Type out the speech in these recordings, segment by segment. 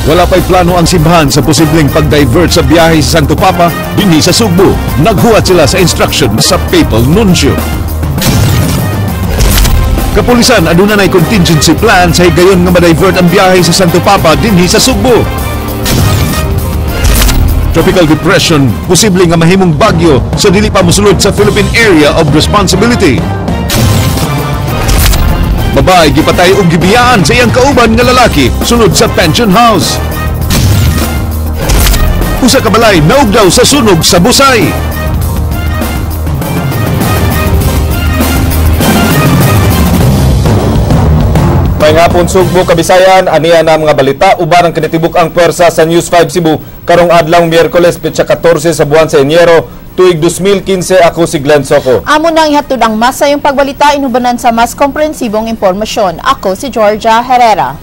Wala pa'y plano ang simbahan sa posibleng pag-divert sa biyahe sa Santo Papa dinhi sa Sugbo. Naghuwat sila sa instruction sa Papal Nuncio. Kapulisan aduna nay contingency plan sa higayon nga ma-divert ang biyahe sa Santo Papa dinhi sa Sugbo. Tropical depression posible nga mahimong bagyo sa dili pa mosulod sa Philippine Area of Responsibility. Babae gipatay og gibiyaan sa iyang kauban nga lalaki sulod sa pension house. Usa ka balay naugdaw sa sunog sa Busay. May hapon Sugbo, Kabisayan, aniya na mga balita uban ang kinitibuk ang pwersa sa News 5 Cebu karong adlaw Miyerkules petsa 14 sa buwan sa Enero tuig 2015. Ako si Glenn Soco. Amo nang ihatod ang masayong pagbalita inubanan sa mas komprehensibong impormasyon. Ako si Georgia Herrera.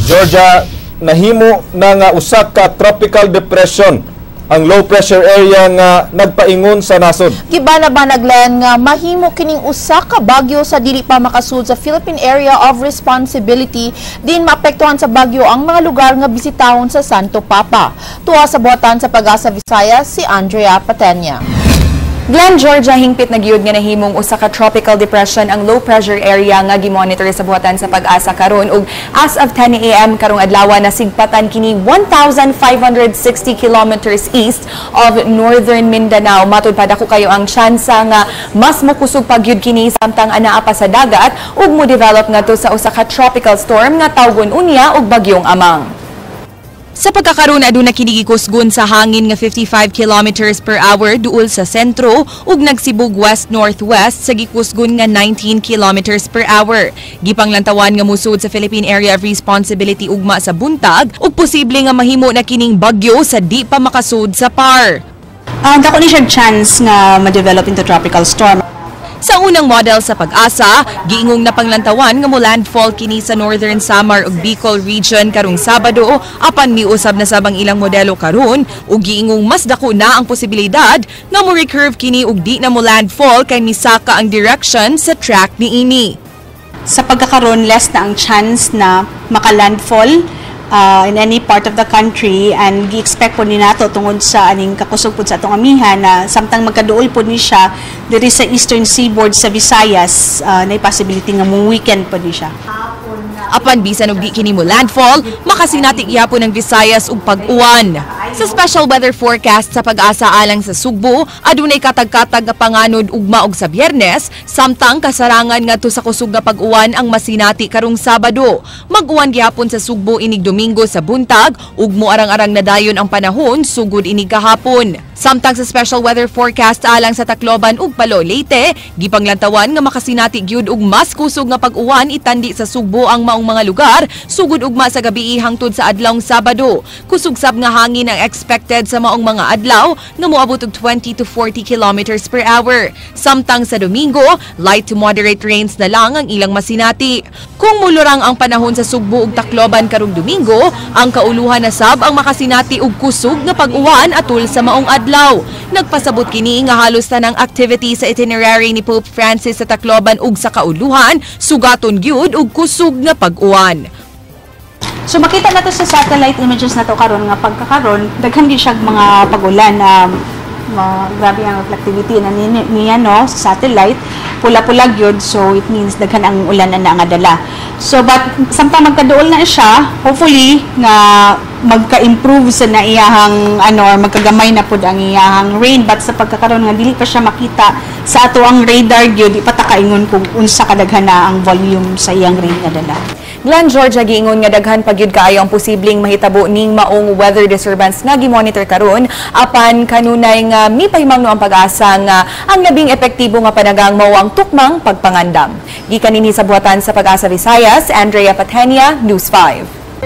Georgia, nahimo na nga usa ka tropical depression ang low pressure area nga nagpaingon sa nasod. Gibana-bana, Glenn, nga mahimo kining usa ka bagyo sa dili pa makasud sa Philippine Area of Responsibility, din maapektuhan sa bagyo ang mga lugar nga bisitahon sa Santo Papa. Tuwa sa buhatan sa Pag-asa Visayas si Andrea Patenya. Glenn, Georgia, hingpit na giyud nga nahimong usa ka tropical depression ang low pressure area nga gimonitor sa buhatan sa Pag-asa karon ug as of 10 a.m. karong adlaw nasigpatan kini 1,560 kilometers east of northern Mindanao. Matud pa dako kayo ang tsansa nga mas mokusog pa gyud kini samtang anaa pa sa dagat ug mo-develop ngadto sa usa ka tropical storm nga tawgon unya og Bagyong Amang. Sa pagkakaroon aduna kini gikusgon sa hangin nga 55 kilometers per hour duol sa sentro ug nagsibog west-northwest sa gikusgon nga 19 kilometers per hour. Gipanglantawan nga musud sa Philippine Area of Responsibility ugma sa buntag ug posible nga mahimo na kining bagyo sa di pa makasud sa PAR. Dako ni siya chance nga ma-develop into tropical storm. Sa unang model sa Pag-asa, giingong napanglantawan nga mo landfall kini sa Northern Samar ug Bicol region karong Sabado, apan miusab na sabang ilang modelo karon ug giingong mas dako na ang posibilidad nga mo recurve kini ug di na mo landfall kay misaka ang direction sa track niini. Sa pagkakaroon, less na ang chance na maka-landfall in any part of the country, and gi-expect po ni nato tungod sa aning kakusog po sa atong amihan na samtang magkaduol po ni siya diri sa eastern seaboard sa Visayas, na possibility nga mo weekend po ni siya. Apan bisan og di kini mo landfall, makasinati gyapon ang Visayas og pag-uwan. Sa special weather forecast sa Pag-asa alang sa Sugbo, adunay katag-katag nga panganod ugma og sa Biyernes, samtang kasarangan ngadto sa kusog nga pag-uwan ang masinati karong Sabado. Mag-uwan gyapon sa Sugbo inig Domingo sa buntag ug moarang-arang na dayon ang panahon sugod inig kahapon. Samtang sa special weather forecast alang sa Tacloban ug Palo, Leyte, gipanglantawan nga makasinati gyud og mas kusog nga pag-uwan itandi sa Sugbo ang maong mga lugar sugod ugma sa gabi hangtod sa adlawng Sabado. Kusog sab nga hangin ang expected sa maong mga adlaw nga moabot og 20 to 40 kilometers per hour. Samtang sa Domingo, light to moderate rains na lang ang ilang masinati. Kung mulurang ang panahon sa Sugbo ug Tacloban karong Domingo, ang kauluhan na sab ang makasinati og kusog nga pag-uwan atul sa maong adlaw. Nagpasabot kini nga halos tanang activity sa itinerary ni Pope Francis sa Tacloban ug sa kauluhan sugaton gyud og kusog nga pag-uwan. So makita nato sa satellite images nato karon nga pagkakaron daghan gyud siya mga pag-ulan na grabe ang reflectivity na niya no sa satellite, pula-pula gyud, so it means daghan ang ulan na nga dala. So but samtang magkaduol na siya, hopefully nga magka-improve sa naiyahang ano or magkagamay na pud ang iyahang rain, but sa pagkakaron nga dili pa siya makita sa ato ang radar gyud, di pa ta kaingon kung unsa kadaghan na ang volume sa iyang rain nga dala. Glenn, Georgia, giingon nga daghan pa gyud kaayo ang posibleng mahitabo ning maong weather disturbance nga gimonitor karon, apan kanunay nga mipahimangno ang Pag-asa nga ang labing epektibo nga panagang mao ang tukmang pagpangandam. Gikan dinhi sa buhatan sa Pag-asa Visayas, Andrea Patenia, News 5.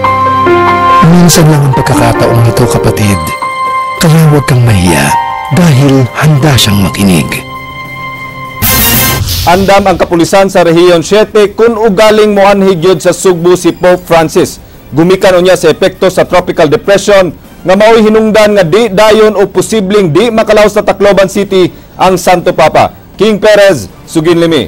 Minsan lang ang pagkakataong ito, kapatid. Kaya huwag kang mahiya dahil handa siyang makinig. Andam ang kapulisan sa Rehiyon 7 kung ugaling moanhi gyud sa Sugbo si Pope Francis. Gumikan unya sa epekto sa tropical depression nga mao'y hinungdan nga di dayon o posibleng di makalaw sa Tacloban City ang Santo Papa. King Perez, sugin limi.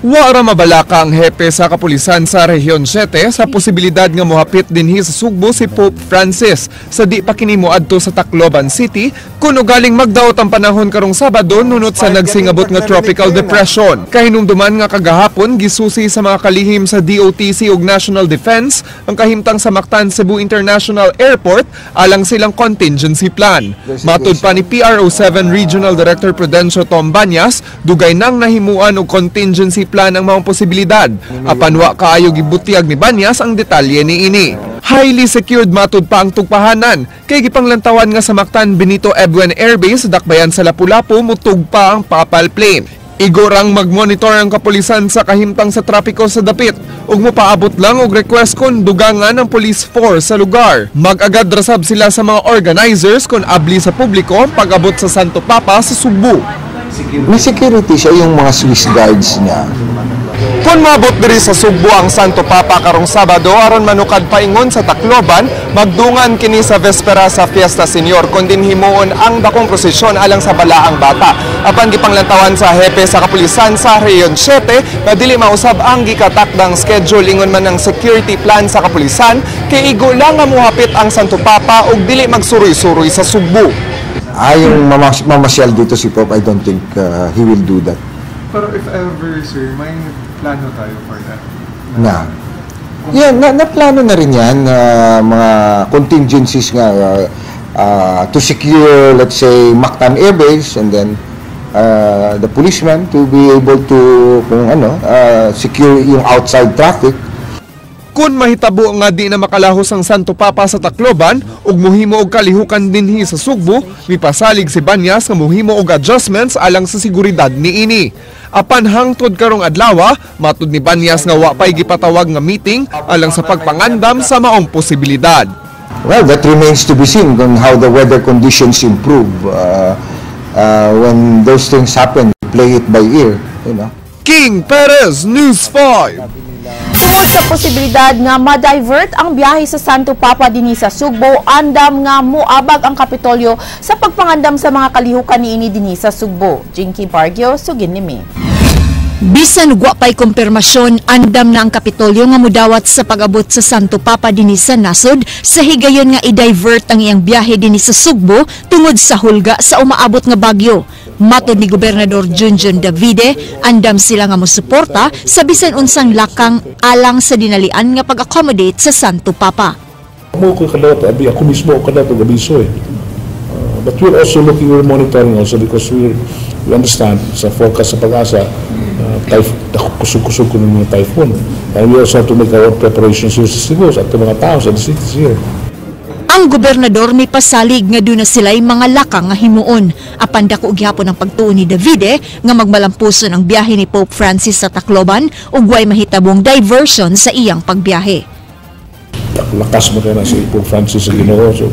Wa ra mabalaka ang hepe sa kapulisan sa Rehiyon 7 sa posibilidad nga mohapit dinhi sa Sugbo si Pope Francis sa di pa kini moadto sa Tacloban City kun ugaling magdaot ang panahon karong Sabado nunot sa nagsingabot nga tropical depression. Kahinumduman nga kagahapon gisusi sa mga kalihim sa DOTC ug National Defense ang kahimtang sa Mactan Cebu International Airport alang silang contingency plan. Matud pa ni PRO7 Regional Director Prudencio Tom Banyas, dugay nang nahimuan og contingency plan ang mga posibilidad. Apan wa kaayo gibutyag ni Banyas ang detalye niini. Highly secured matud pa ang tugpahanan kay gipanglantawan nga sa Mactan Benito Ebuen Air Base sa dakbayan sa Lapu-Lapu mutugpa ang papal plane. Igorang magmonitor ang kapulisan sa kahimtang sa trapiko sa dapit ug mopaabot lang og request kon dugangan ang police force sa lugar. Mag-agad rasab sila sa mga organizers kon abli sa publiko ang pag-abot sa Santo Papa sa Sugbo. May security siya, yung mga Swiss guards niya. Kung maabot diri sa Sugbo ang Santo Papa karong Sabado aron manukad paingon sa Tacloban, magdungan kini sa Vespera sa Fiesta Senior kon din himuon ang dakong prosesyon alang sa Balaang Bata. Apan gipanglantawan sa hepe sa kapulisan sa Rehiyon 7 nga dili mausab ang gikatakdang schedule ingon man ang security plan sa kapulisan kay igo lang nga muhapit ang Santo Papa ug dili magsuroy-suroy sa Sugbo. Ah, yung mamasyal dito si Pope, I don't think he will do that. Pero if ever, sir, may plano tayo for that? Na. Yeah, na plano na rin yan, mga contingencies nga to secure, let's say, Mactan Air Base and then the policemen to be able to, kung ano, secure yung outside traffic. Kung mahitabo nga di na makalahos ang Santo Papa sa Tacloban ug muhimo og kalihukan dinhi sa Sugbo, mipasalig si Banyas nga muhimo og adjustments alang sa seguridad niini. Apan hangtod karong adlaw, matud ni Banyas nga wa pay gipatawag nga meeting alang sa pagpangandam sa maong posibilidad. Well, that remains to be seen on how the weather conditions improve. When those things happen, play it by ear. King Perez, News 5. Tungod sa posibilidad nga ma-divert ang biyahe sa Santo Papa dinhi sa Sugbo, andam nga moabag ang Kapitolyo sa pagpangandam sa mga kalihukan niini dinhi sa Sugbo. Jinky Bargio, sugin nimi. Bisan wa pa'y kumpirmasyon, andam na ang Kapitolyo nga mudawat sa pag-abot sa Santo Papa dinhi sa nasod sa higayon nga i-divert ang iyang biyahe dinhi sa Sugbo tungod sa hulga sa umaabot nga bagyo. Matod ni Gobernador Junjun Davide, andam sila nga mosuporta sa bisan unsang lakang alang sa dinalian nga pag-accommodate sa Santo Papa. Mo ko kadawat, abi ako mismo ko kadawat og abiso eh. But we're also looking, we're monitoring also because we understand sa forecast sa PAGASA, kusog-kusog ko ng mga typhoon. And we also have to make our own preparations here sa Cebu, sa atong mga tao sa the cities here. Ang gobernador may pasalig nga duna sila'y mga lakang nga himuon. Apan dako gihapon ang pagtuo ni Davide nga magmalampuson ang biyahe ni Pope Francis sa Tacloban ug way mahitabong diversion sa iyang pagbiyahe. Lakas mo kaya na si Pope Francis sa Ginoo. So,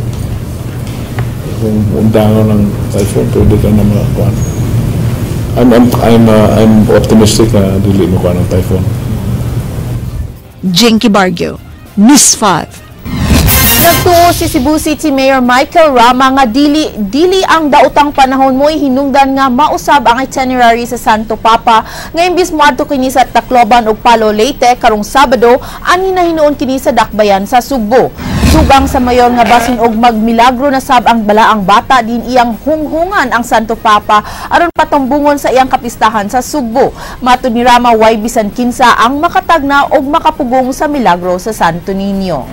kung undangan ng typhoon, pwede ka na makakuan. I'm optimistic na dili mo ng typhoon. Jinky Bargio, News 5. Nagtuo si Cebu City Mayor Michael Rama nga dili dili ang daotang panahon mo'y hinungdan nga mausab ang itinerary sa Santo Papa nga imbis moadto kini sa Tacloban ug Palo, Leyte karong Sabado, ani na hinuon kini sa dakbayan sa Sugbo. Sugang sa mayor nga basin og magmilagro na sab ang balaang bata din iyang hunghungan ang Santo Papa aron patumbungon sa iyang kapistahan sa Sugbo. Matud ni Rama, way bisan kinsa ang makatagna og makapugong sa milagro sa Santo Niño.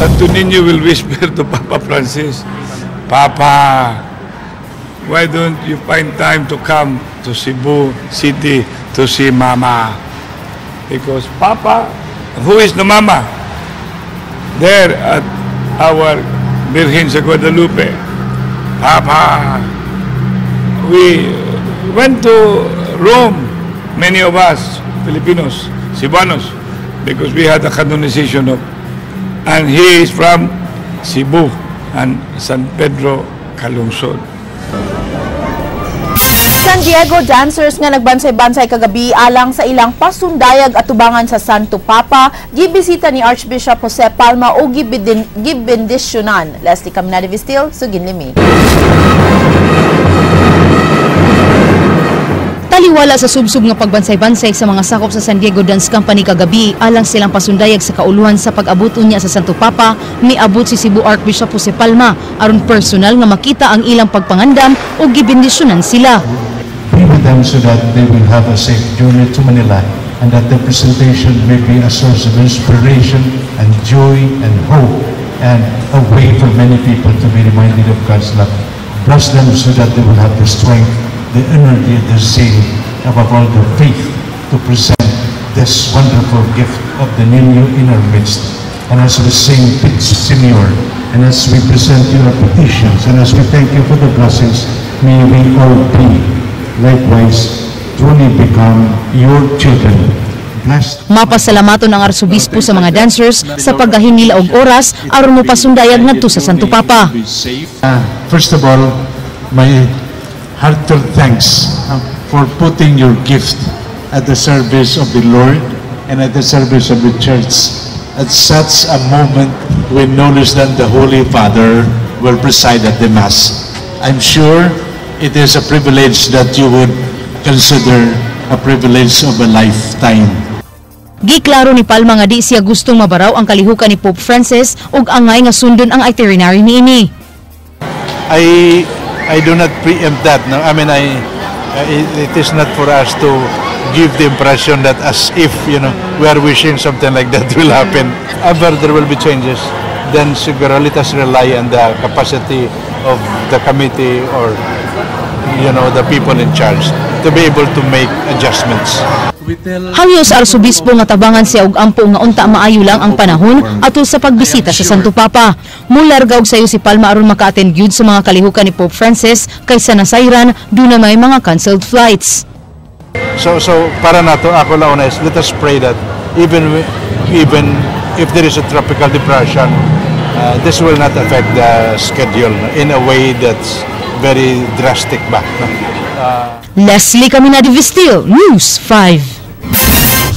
Santo Niño will whisper to Papa Francis, "Papa, why don't you find time to come to Cebu City to see Mama?" Because Papa, who is the Mama? There at our Virgen sa Guadalupe. Papa, we went to Rome, many of us, Filipinos, Cebuanos, because we had a canonization of, and he is from Cebu and San Pedro Calungsod. Sa San Diego dancers nga nagbansay-bansay kagabi alang sa ilang pasundayag atubangan sa Santo Papa, gibisita ni Archbishop Jose Palma o gibendisyonan. Leslie Caminada Vistil, Sugin Limi. Taliwala sa subsub nga pagbansay-bansay sa mga sakop sa San Diego Dance Company kagabi alang silang pasundayag sa kauluhan sa pag-abot unya sa Santo Papa, miabot si Cebu Archbishop Jose Palma aron personal nga makita ang ilang pagpangandam o gibendisyonan sila. Be with them so that they will have a safe journey to Manila and that their presentation may be a source of inspiration and joy and hope and a way for many people to be reminded of God's love. Bless them so that they will have the strength, the energy, the zeal, above all the faith to present this wonderful gift of the Niño in our midst. And as we sing Pits Senior, and as we present your petitions, and as we thank you for the blessings, may we all be likewise truly become your children. Blessed. Mapasalamaton ang arsobispo sa mga dancers sa paggahin nila og oras aron mopasundayag ngadto sa Santo Papa. First of all, my heartfelt thanks for putting your gift at the service of the Lord and at the service of the church at such a moment when no less than the Holy Father will preside at the Mass. I'm sure it is a privilege that you would consider a privilege of a lifetime. Giklaro ni Palma nga di siya gustong mabaraw ang kalihukan ni Pope Francis ug angay nga sundon ang itinerary niini. I do not preempt that. No, I mean, it is not for us to give the impression that as if we are wishing something like that will happen. Ever there will be changes, then siguro let us rely on the capacity of the committee or the people in charge to be able to make adjustments. Hangyo sa arsobispo nga tabangan siya og ampo nga unta maayo lang ang panahon atol sa pagbisita sa Santo Papa. Mularga og sayo si Palma aron maka-attend gyud sa mga kalihukan ni Pope Francis kaysa nasayran duna may mga cancelled flights. So para nato ako launa is let us pray that even if there is a tropical depression, this will not affect the schedule in a way that's very drastic ba. No? Leslie Caminada Vistil, News 5.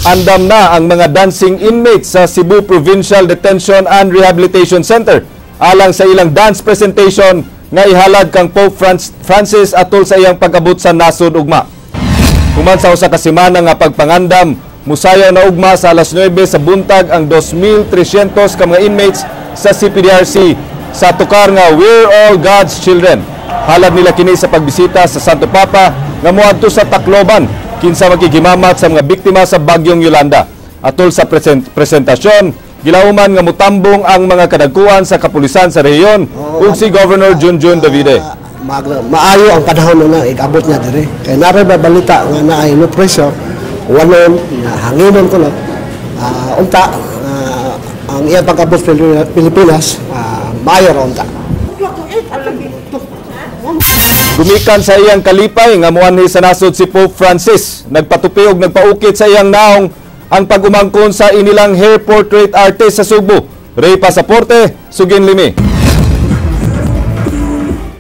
Andam na ang mga dancing inmates sa Cebu Provincial Detention and Rehabilitation Center alang sa ilang dance presentation nga ihalad kang Pope Francis atol sa iyang pag-abot sa nasod ugma. Human sa usa ka semana nga pagpangandam, musayaw na ugma sa alas 9 sa buntag ang 2,300 ka mga inmates sa CPDRC sa tukar nga We're All God's Children. Halad nila kini sa pagbisita sa Santo Papa nga moadto sa Tacloban kinsa makigimamat sa mga biktima sa Bagyong Yolanda. Atol sa presentasyon, gilauman nga mutambong ang mga kadagkuan sa kapulisan sa rehiyon ug si Governor Junjun Davide. Maayo ang panahon na ikabot niya dire. Kay naray ba balita nga naay low pressure, wanon, hanginon ko na. Unta ang iyang pag-abot sa Pilipinas, maayo ra unta. Gumikan sa iyang kalipay nga muanhi sa nasod si Pope Francis. Nagpatupi og nagpaukit sa iyang naong ang pag-umangkon sa inilang hair portrait artist sa Sugbo. Ray Pasaporte, Sugin Limi.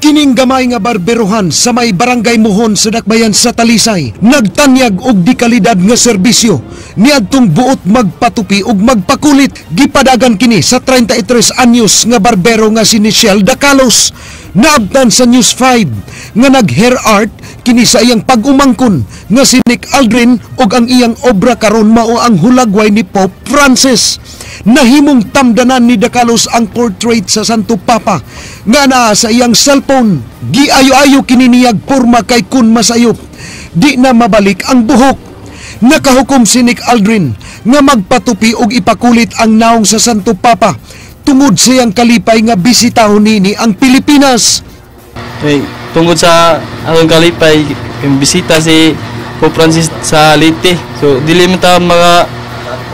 Kining gamay nga barberuhan sa may barangay Muhon sa Dakbayan sa Talisay, nagtanyag og di kalidad nga serbisyo niadtong buot magpatupi og magpakulit. Gipadagan kini sa 33 anyos nga barbero nga si Michelle Dacalos. Naabtan sa News 5 nga nag-hair art kini sa iyang pag-umangkon nga si Nick Aldrin og ang iyang obra karon mao ang hulagway ni Pope Francis. Nahimong tamdanan ni Dacalos ang portrait sa Santo Papa nga naa sa iyang cellphone. Giayo-ayo kini niyag porma kay kun masayop di na mabalik ang buhok. Nakahukom si Nick Aldrin nga magpatupi og ipakulit ang naong sa Santo Papa tungod sa iyang kalipay nga bisitahon nini ang Pilipinas. Okay, tungod sa akong kalipay, yung bisita si Pope Francis sa Leyte. So dili man ta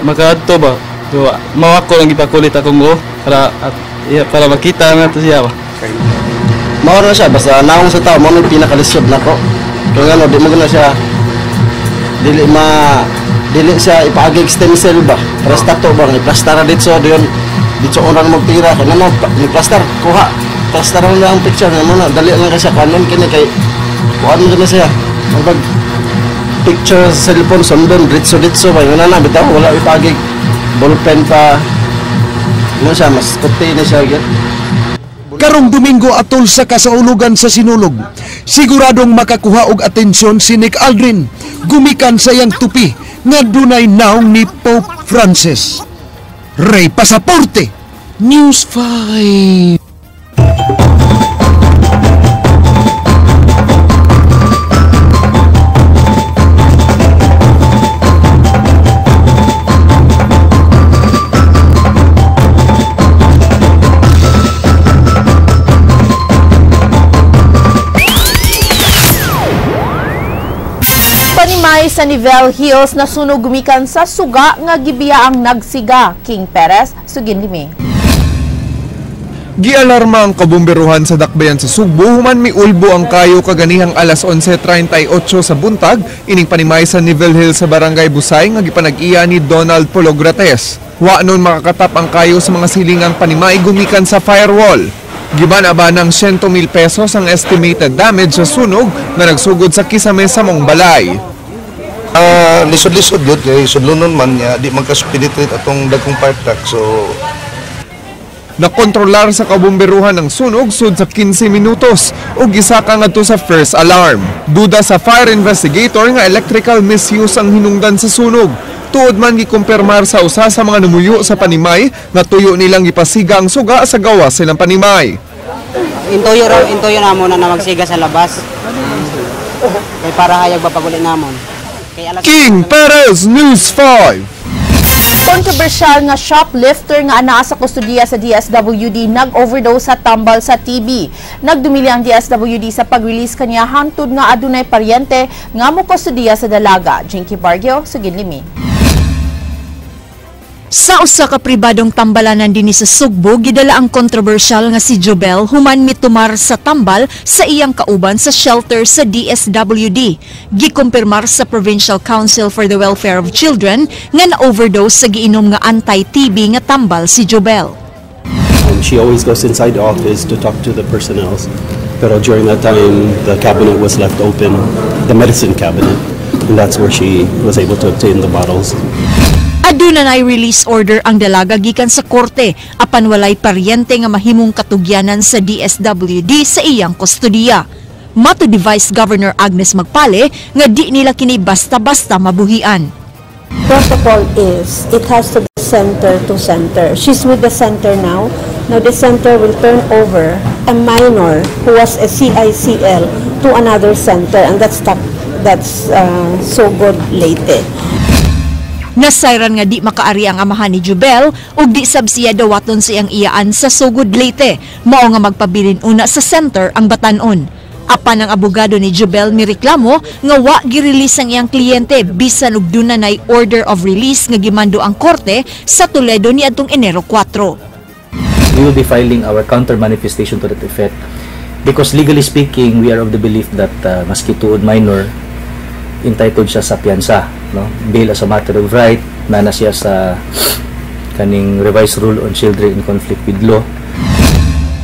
makaadto ba. So mao ako lang gipakulit akong buhok para makita na to siya ba. Mao na siya basta naong sa tao mao nang pinakalisod nako. Kung ano di mo na siya dili siya ipaagi stencil ba. Prasta to ba i-plaster ra ditso diyon. Ditso unang magtira kay nano ni plaster kuha. Plaster na ang picture na mo na dali lang kasi kanon kini kay kuan mo na siya. Pag picture sa cellphone, sundon, ritso-ritso, ba yun na, bitaw, wala ipagig ballpen pa. Ano siya, mas kuti na siya. Karong Domingo atol sa kasaulugan sa Sinulog, siguradong makakuha og atensyon si Nick Aldrin, gumikan sa iyang tupi nga dunay naong ni Pope Francis. Ray Pasaporte, News 5. Panimay sa Nivel Hills nasunog gumikan sa suga nga gibiya ang nagsiga. King Perez, sugin limi. Gialarma ang kabumberuhan sa Dakbayan sa Sugbo human miulbo ang kayo kaganihang alas 11:38 sa buntag ining panimay sa Nivel Hills sa Barangay Busay nga gipanag-iya ni Donald Pologrates. Wa nun makakatap ang kayo sa mga silingang panimay gumikan sa firewall. Giban-aba ng 100,000 pesos ang estimated damage sa sunog na nagsugod sa kisame sa mong balay. Lisod-lisod yun, kay sudlonon man niya, di man kas-penetrate atong dagkong fire truck, so nakontrolar sa kabumberuhan ang sunog sud sa 15 minutos ug gisaka ngadto sa first alarm. Duda sa fire investigator nga electrical misuse ang hinungdan sa sunog. Tuod man gikumpirmar sa usa sa mga numuyo sa panimay nga tuyo nilang gipasiga ang suga sa gawas silang panimay. Intuyo raw, intuyo namo na magsiga sa labas. Kay para hayag ba paguli namon. King Perez, News 5. Kontrobersyal nga shoplifter nga anaa sa kustodiya sa DSWD nag-overdose sa tambal sa TB. Nagdumili ang DSWD sa pag-release kaniya hangtod nga adunay paryente nga mo kustodiya sa dalaga. Jinky Bargio, sugin limi. Sa usa ka pribadong tambalanan dinhi sa Sugbo, gidala ang kontrobersyal nga si Jobel human mitumar sa tambal sa iyang kauban sa shelter sa DSWD. Gikumpirmar sa Provincial Council for the Welfare of Children nga na-overdose sa giinom nga anti-TB nga tambal si Jobel. She always goes inside the office to talk to the personnel. Pero during that time, the cabinet was left open, the medicine cabinet, and that's where she was able to obtain the bottles. Aduna nay release order ang dalaga gikan sa korte apan walay paryente nga mahimong katugyanan sa DSWD sa iyang kustodiya. Mato di Vice Governor Agnes Magpale nga di nila kini basta-basta mabuhian. Protocol is it has to be center to center. She's with the center now. Now the center will turn over a minor who was a CICL to another center, and that's Sogod Leyte. Nasayran nga di makaari ang amahan ni Jubel ug di sab siya dawaton sa iyang iyaan sa Sogod Leyte, mao nga magpabilin una sa center ang batan-on. Apan ang abogado ni Jubel mireklamo nga wa gi-release ang iyang kliyente bisan og duna nay order of release nga gimando ang korte sa Toledo niadtong Enero 4. We will be filing our counter manifestation to that effect because legally speaking we are of the belief that maski tuod minor entitled siya sa piyansa, no? Bail as a matter of right, nana siya sa kaning revised rule on children in conflict with law.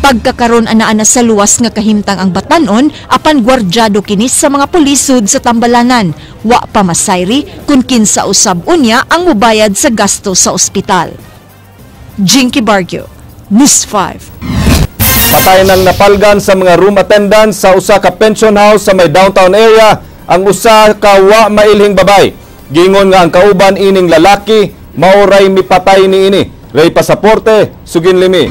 Pagkakaron ana-ana sa luwas nga kahimtang ang batan-on apan gwardyado kini sa mga pulisod sa tambalanan. Wa pa masayri kun kinsa usab unya ang mobayad sa gasto sa ospital. Jinky Bargio, News 5. Patay ng napalgan sa mga room attendants sa usa ka pension house sa may downtown area ang usa ka wa mailhing babay. Gingon nga ang kauban ining lalaki maoray mipatay niini. Ray Pasaporte, sugin limi.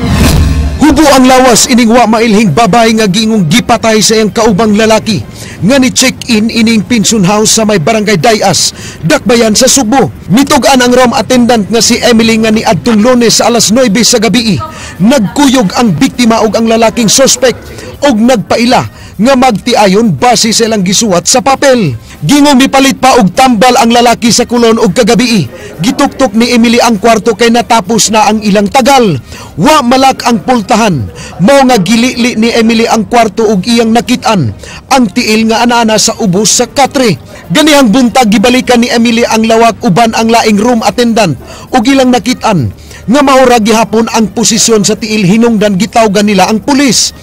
Hubo ang lawas ining wa mailhing babay nga giingong gipatay sa iyang kaubang lalaki nga ni check-in ining pension house sa may barangay Dayas, Dakbayan sa Sugbo. Mitug-an ang room attendant nga si Emily nga niadtong Lunes sa alas 9 sa gabi. Nagkuyog ang biktima og ang lalaking suspect og nagpaila nga magtiayon base sa ilang gisuwat sa papel. Gingong mipalit pa og tambal ang lalaki sa kulon og kagabi. Gituktok ni Emily ang kwarto kay natapos na ang ilang tagal. Wa malak ang pultahan. Mao nga gilili ni Emily ang kwarto og iyang nakit-an ang tiil nga ana-ana sa ubos sa katre. Ganihang buntag gibalikan ni Emily ang lawak uban ang laing room attendant og ilang nakit-an nga maura gihapon ang posisyon sa tiil hinungdan gitawgan nila ang pulis.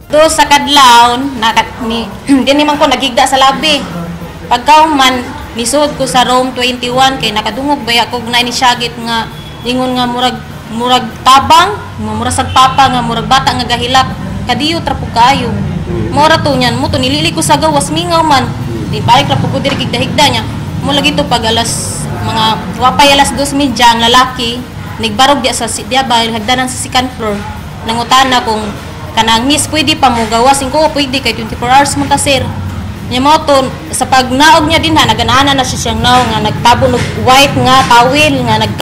Do sa kadlawon, dinhi man ko nagigda sa labi. Pagkauman nisod ko sa room 21 kay nakadungog baya kog na ni syagit nga ingon nga murag tabang, murag sag papa nga murag bata nga gahilak. Kadiyo tra pud kaayo. Mora to niyan mo to nilili ko sa gawas mingaw man. Di balik ra pud ko diri higda niya. Mo lagi to pag alas mga wapay alas 2:30 ang lalaki nigbarog diya sa diya ba hagdanan sa second floor. Nangutana kung kanang miss pwede pa mo gawas ko pwede kay 24 hours mo ta sir. Nya mo to sa pagnaog niya din ha naganahan na siya siyang naog nga nagtabon og white nga tawel nga nag.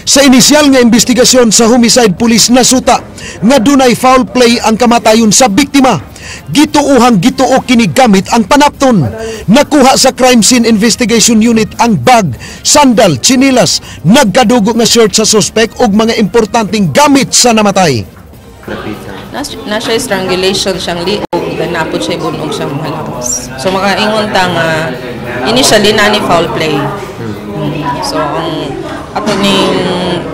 Sa inisyal nga investigasyon sa homicide police nasuta nga dunay foul play ang kamatayon sa biktima. Gituohang gituo kini gamit ang panapton. Nakuha sa Crime Scene Investigation Unit ang bag, sandal, tsinilas, nagkadugo nga shirt sa suspect ug mga importanteng gamit sa namatay. Na siya strangulation siyang liog, napod siya bunog siyang malakas. So makaingon ta nga initially na ni foul play. So ang ato ning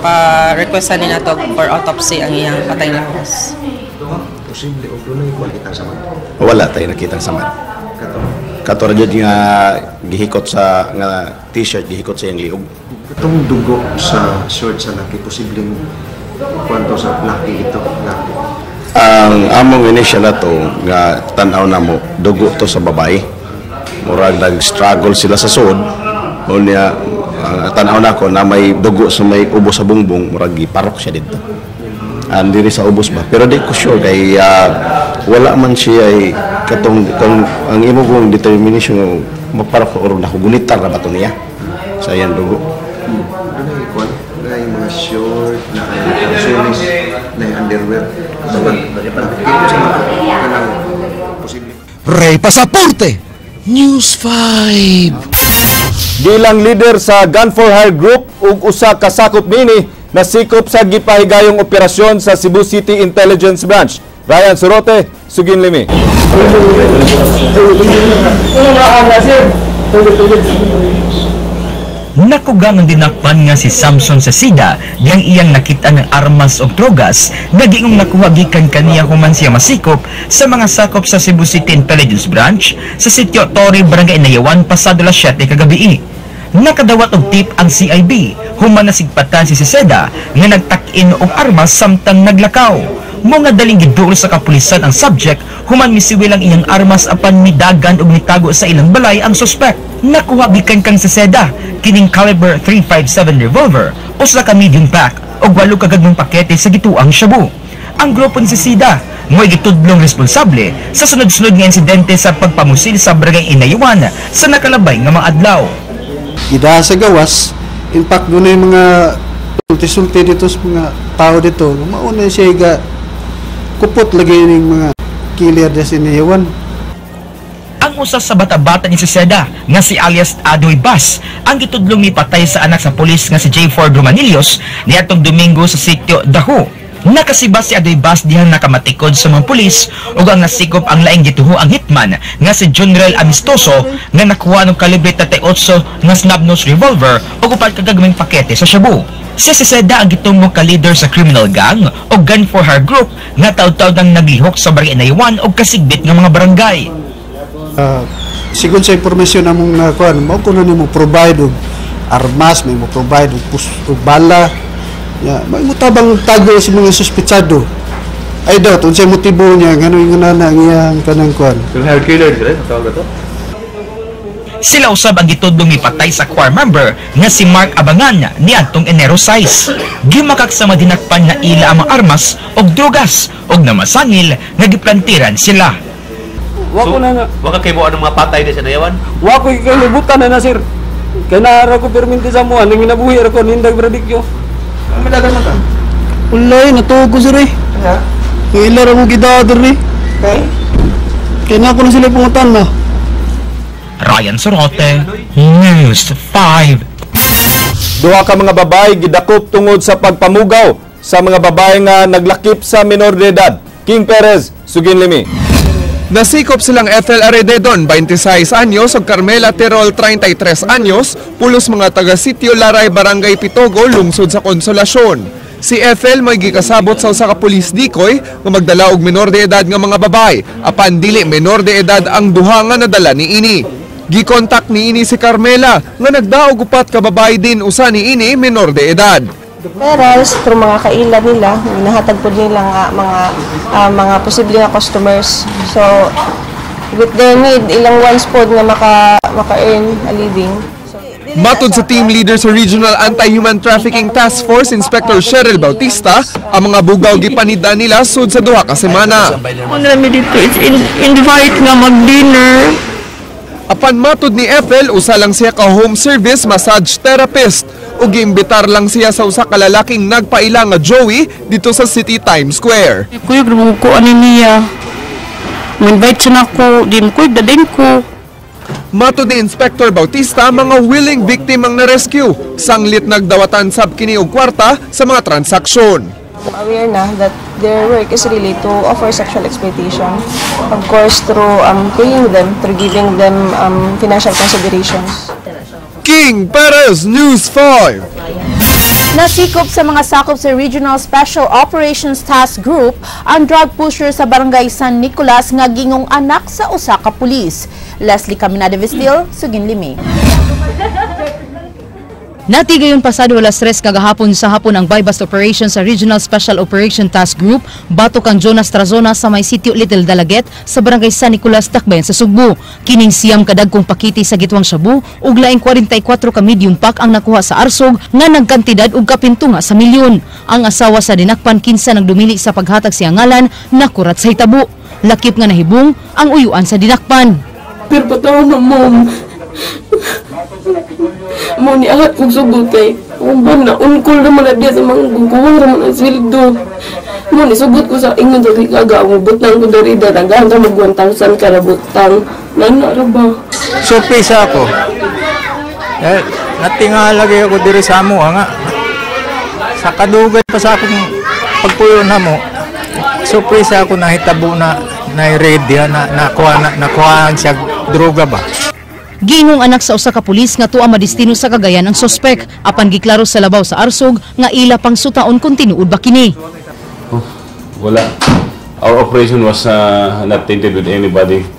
pa-requestan ni nato for autopsy ang iyang patay lawas. Posible og dunay makita sa man. Wala tayo nakitang samad. Kato ra jud nga gihikot sa nga t-shirt gihikot sa iyang liog. Katong dugo sa shirt sa laki posibleng kwanto sa laki ito laki. Ang among initial ato nga tan-aw namo dugo to sa babae. Murag nag-struggle sila sa suod. Unya tan-aw nako na may dugo sa may ubos sa bungbong, murag giparok siya didto. Ang diri sa ubos ba, pero di ko sure kay wala man siya ay katong kung ang imo kong determination maparok or nakugunitar na ba to niya sa iyang dugo. Dunay kwan, dunay mga short na kalsones, na underwear. Ray Pasaporte, News 5. Gilang leader sa Gun for Hire Group ug usa ka sakop niini nasikop sa gipahigayong operasyon sa Cebu City Intelligence Branch. Ryan Sorote, Sugin Limi. Nakugang ang dinakpan nga si Samson Sasida diyang iyang nakita ng armas og drogas nga giingong nakuha gikan kaniya human siya masikop sa mga sakop sa Cebu City Intelligence Branch sa Sitio Torre, Barangay Inayawan, pasado alas 7 kagabi. Nakadawat og tip ang CIB human nasigpatan si Sasida nga nagtak-in og armas samtang naglakaw. Mga daling giduol sa kapulisan ang subject human misiwil ang iyang armas apan midagan og mitago sa ilang balay ang suspect. Nakuha gikan kang Saseda kining caliber 357 revolver, usa ka medium pack og 8 ka gagmong pakete sa gituang shabu. Ang grupo ni Saseda mo'y gitudlong responsable sa sunod-sunod nga insidente sa pagpamusil sa Barangay Inayawan sa nakalabay nga mga adlaw. Ida sa gawas, in fact dunay mga sulti-sulti dito sa mga tao dito, mauna siya ga kupot lagi ning mga killer sa Inayawan. Ang usa sa bata-bata ni Saseda nga si alias Adoy Bas ang gitudlong mipatay sa anak sa pulis nga si J. Ford Romanillos niadtong Domingo sa sitio Daho. Nakasiba si Adoy Bas dihang nakamatikod sa mga pulis ug ang nasikop ang laing gituho ang hitman nga si Junrel Amistoso nga nakuha og kalibre 38 nga snub-nose revolver ug upat ka gagmayng pakete sa shabu. Si Saseda ang gitumo ka leader sa criminal gang o Gun for Hire Group nga taud-taud ang naglihok sa Barangay Inayawan og kasigbit nga mga barangay. Sigon sa impormasyon namong nakuha, mao kuno nimo provide og armas, may mo provide og bala. Ya, may mutabang tago sa mga suspetsado. Ay daw, unsay motibo niya ngano ingon na ang iyang kanang kuan. Hire killer sila, tawag to. Sila usab ang gitudlong mipatay sa choir member nga si Mark Abangan niadtong Enero 6. Gimakak sa madinakpan nga ila ang mga armas og drogas og namasangil nga giplantiran sila. Wa ko na nga. Wa ka kay mo anong mga patay di sa Inayawan? Wa ko kalibutan na sir. Kay naara ko perminti sa mo ning ginabuhi ra ko nindag bradikyo. Madagan man ta. Ulay, natuog ko sir eh. Ila ra mo gidao diri. Kay? Kay na ko na sila pungutan na. Ryan Sorote, News 5. Duha ka mga babae gidakop tungod sa pagpamugaw sa mga babae nga naglakip sa minor de edad. King Perez, Sugin Limi. Nasikop silang Ethel Arrededon, 26 anyos, ug Carmela Terol, 33 anyos, pulos mga taga Sitio Laray, Barangay Pitogo, lungsod sa Konsolasyon. Si Ethel may gikasabot sa usa ka pulis dikoy nga magdala og menor de edad nga mga babae, apan dili menor de edad ang duha nga nadala niini. Gikontak niini si Carmela nga nagdaog upat ka babae din, usa niini menor de edad. Referrals through mga kaila nila, ginahatag po nila nga mga posible nga customers. So with their need, ilang wants po nga maka-earn a living. Matod sa team leader sa Regional Anti-Human Trafficking Task Force, Inspector Cheryl Bautista, ang mga bugaw gipanida nila sud sa 2 ka semana. Kung namin dito, it's invite nga mag-dinner. Apan matod ni Ethel, usa lang siya ka home service massage therapist ug giimbitar lang siya sa usa ka lalaking nagpaila nga Joey dito sa City Times Square. Kuya, grabe ko ano niya. Mo-invite siya na ko, di mo kuya, dadin ko. Matod ni Inspector Bautista, mga willing victim ang na-rescue. Sanglit nagdawatan sab kini og kwarta sa mga transaksyon. I'm aware na that their work is really to offer sexual exploitation. Of course, through paying them, through giving them financial considerations. King Perez, News 5. Nasikop sa mga sakop sa Regional Special Operations Task Group ang drug pusher sa Barangay San Nicolas nga gingong anak sa usa ka pulis. Leslie Caminada Vestil, Sugin Limi. Natigayon pasado alas 3 kagahapon sa hapon ang buy-bust operation sa Regional Special Operation Task Group batok kang Jonas Trazona sa may sitio Little Dalaget sa Barangay San Nicolas, Dakbayan sa Sugbo. Kining 9 kadagkong pakiti sa gitwang shabu ug laing 44 ka medium pack ang nakuha sa arsog nga nagkantidad og kapintunga sa milyon. Ang asawa sa dinakpan, kinsa nagdumili sa paghatag siya ngalan, nakurat sa hitabo. Lakip nga nahibong ang uyuan sa dinakpan. Pero patawag na mom. Mo ni angat kong sugot kay kung ba na unkol naman na diya sa mga guguwang raman ang sweldo. Mo ni sugot ko sa ingon sa kaga ang butang ko diri dagahan ta mag 1,000 kada butang. Nana ra ba? Surprise ako. Eh, natinga lagi ako diri sa amo nga. Sa kadugay pa sa akong pagpuyo na mo. Surprise ako, nahitabo na na ready na nakuha na nakuha siya droga ba. Giingong anak sa usa ka pulis nga tuwa madestino sa Cagayan ang sospek, apan giklaro sa labaw sa arsog nga ila pang sutaon kung tinuod ba kini. Wala. Our operation was not tainted with anybody.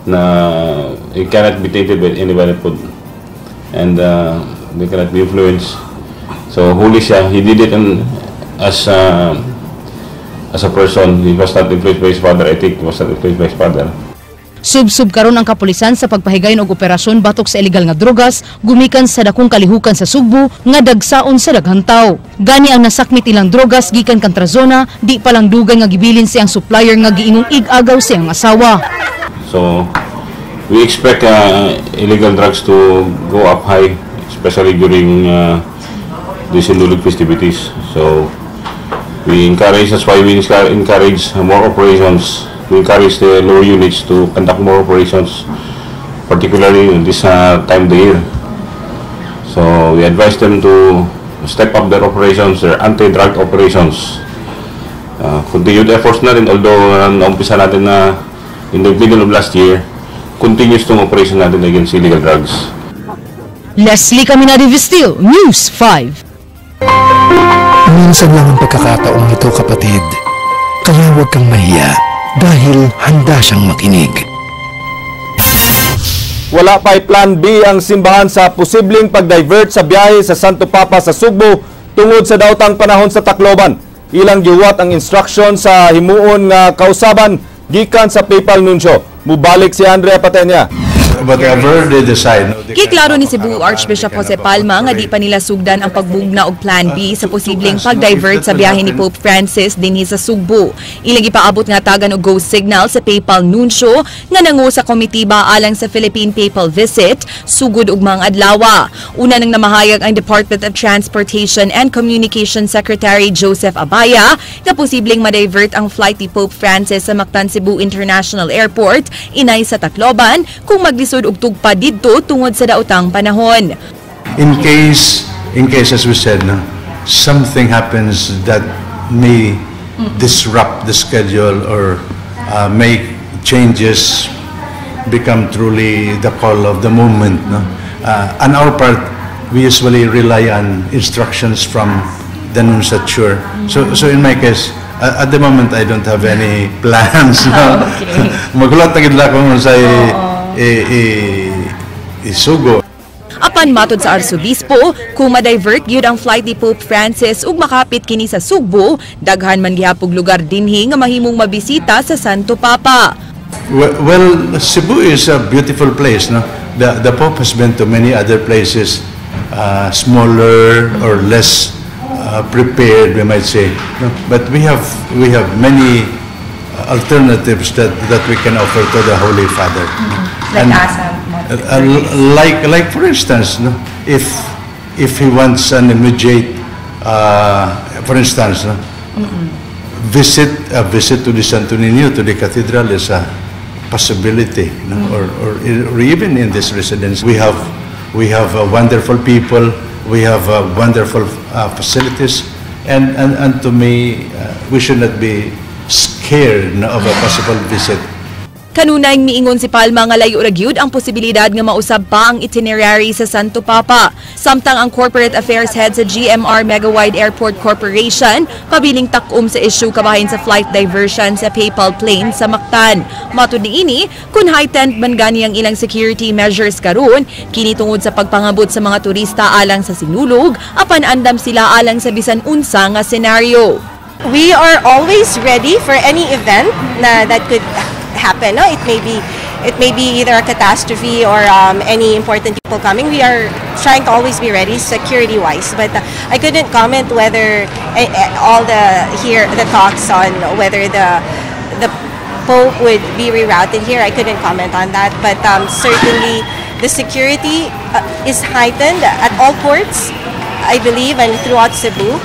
Na it cannot be tainted with anybody pud. And they cannot be influenced. So huli siya. He did it as a person. He was not influenced by his father. I think he was not influenced by his father. Subsub karon ang kapulisan sa pagpahigayon og operasyon batok sa illegal nga drogas gumikan sa dakong kalihukan sa Sugbo nga dagsaon sa daghang tawo. Gani ang nasakmit ilang drogas gikan kang Trazona, di pa lang dugay nga gibilin siyang supplier nga giingong ig-agaw siyang asawa. So we expect illegal drugs to go up high, especially during the Sinulog festivities. So we encourage, that's why we encourage more operations. We encourage the lower units to conduct more operations, particularly in this time of the year. So we advise them to step up their operations, their anti-drug operations. Continued efforts na rin, although naumpisa natin na in the middle of last year, continuous tong operation natin against illegal drugs. Leslie Caminadi Vestil, News 5. Minsan lang ang pagkakataong ito, kapatid. Kaya huwag kang mahiya dahil handa siyang makinig. Wala pa'y plan B ang simbahan sa posibleng pag-divert sa biyahe sa Santo Papa sa Sugbo tungod sa daotang panahon sa Tacloban. Ilang gihuwat ang instruction sa himuon nga kausaban gikan sa Papal Nuncio. Mubalik si Andrea Patenya. Whatever they decide. No, they Giklaro ni Cebu Archbishop Jose Palma nga di pa nila sugdan ang pagbugna og Plan B sa posibleng pag-divert sa biyahe ni Pope Francis dinhi sa Sugbo. Ilang ipaabot nga tagan og go signal sa Papal Nuncio nga nangu sa komitiba alang sa Philippine Papal Visit sugod ug mga adlawa. Una nang namahayag ang Department of Transportation and Communication Secretary Joseph Abaya nga posibleng ma-divert ang flight ni Pope Francis sa Mactan Cebu International Airport inay sa Tacloban kung maglisod og tugpa didto tungod sa daotang panahon. In case, as we said, no, something happens that may disrupt the schedule or make changes become truly the call of the moment. No? On our part, we usually rely on instructions from the nunciature. So in my case, at the moment, I don't have any plans. No? Maghulat na gid lang kung sa isugo. Apan matod sa Arsobispo, kung ma-divert gyud ang flight ni Pope Francis ug makapit kini sa Sugbo, daghan man gihapog lugar dinhi nga mahimong mabisita sa Santo Papa. Well, Cebu is a beautiful place, no? The Pope has been to many other places, smaller or less prepared, we might say. No? But we have many alternatives that we can offer to the Holy Father. Like And, asa? Like for instance, no, if he wants an immediate, for instance, no, visit to the Santo Niño, to the cathedral is a possibility, no? Or even in this residence, we have wonderful people, we have wonderful facilities, and to me, we should not be scared, no, of a possible visit. Kanunay miingon si Palma nga layo ra gyud ang posibilidad nga mausab pa ang itinerary sa Santo Papa. Samtang ang Corporate Affairs Head sa GMR Megawide Airport Corporation pabiling takom sa issue kabahin sa flight diversion sa papal plane sa Mactan. Matud niini, kun heightened man gani ang ilang security measures karon, kini tungod sa pagpangabot sa mga turista alang sa Sinulog, apan andam sila alang sa bisan unsa nga senaryo. We are always ready for any event na that could happen. No? It may be either a catastrophe or any important people coming. We are trying to always be ready security-wise, but I couldn't comment whether all the talks on whether the Pope would be rerouted here. I couldn't comment on that, but certainly the security is heightened at all ports, I believe, and throughout Cebu.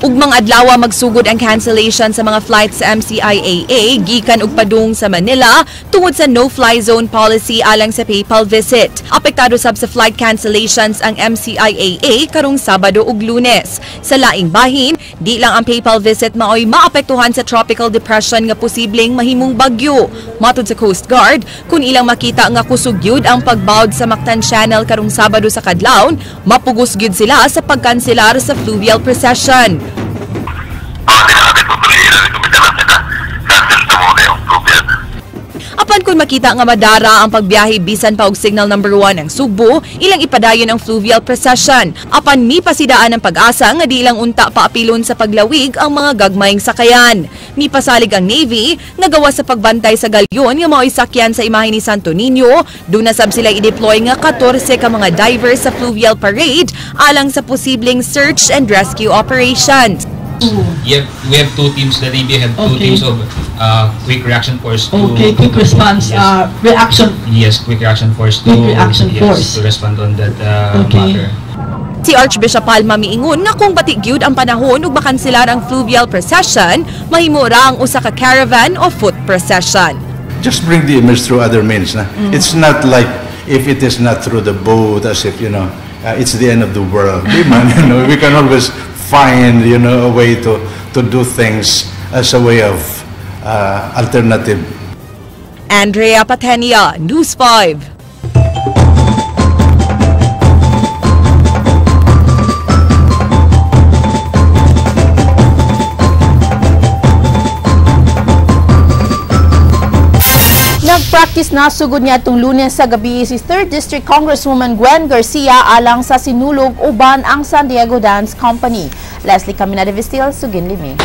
Ugmang adlaw magsugod ang cancellation sa mga flights sa MCIAA gikan og padung sa Manila tungod sa no-fly zone policy alang sa papal visit. Apektado sab sa flight cancellations ang MCIAA karong Sabado ug Lunes. Sa laing bahin, di lang ang papal visit maoy maapektuhan sa tropical depression nga posibleng mahimong bagyo. Matud sa Coast Guard, kung ilang makita nga kusog gyud ang pagbawd sa Mactan Channel karong Sabado sa kadlawon, mapugos gyud sila sa pagkanselar sa fluvial procession. Apan kung makita nga madara ang pagbiyahe bisan pa og signal number 1 ang Sugbo, ilang ipadayon ang fluvial procession. Apan mipasidaan ang pag-asa nga di ilang unta paapilon sa paglawig ang mga gagmayng sakayan. Mipasalig ang Navy nga gawa sa pagbantay sa galyon nga mao'y sakyan sa imahe ni Santo Niño. Doon na sab sila i-deploy nga 14 ka mga divers sa fluvial parade alang sa posibleng search and rescue operations. Yeah, we have two teams. The Navy have two teams of quick reaction force. To, quick response, yes. Reaction. Yes, quick reaction force. Quick reaction force to respond on that matter. Si Archbishop Palma miingon nga kung bati gyud ang panahon ug makanselar ang fluvial procession, mahimo ra ang usa ka caravan o foot procession. Just bring the image through other means. Na? It's not like if it is not through the boat, as if, you know, it's the end of the world. Di man, you know, we can always find, you know, a way to do things as a way of alternative. Andrea Patenia, News 5. Nagpractice na sugod niya itong Lunes sa gabi si 3rd District Congresswoman Gwen Garcia alang sa Sinulog uban ang San Diego Dance Company. Leslie Caminada Vestil, Sugin Limi.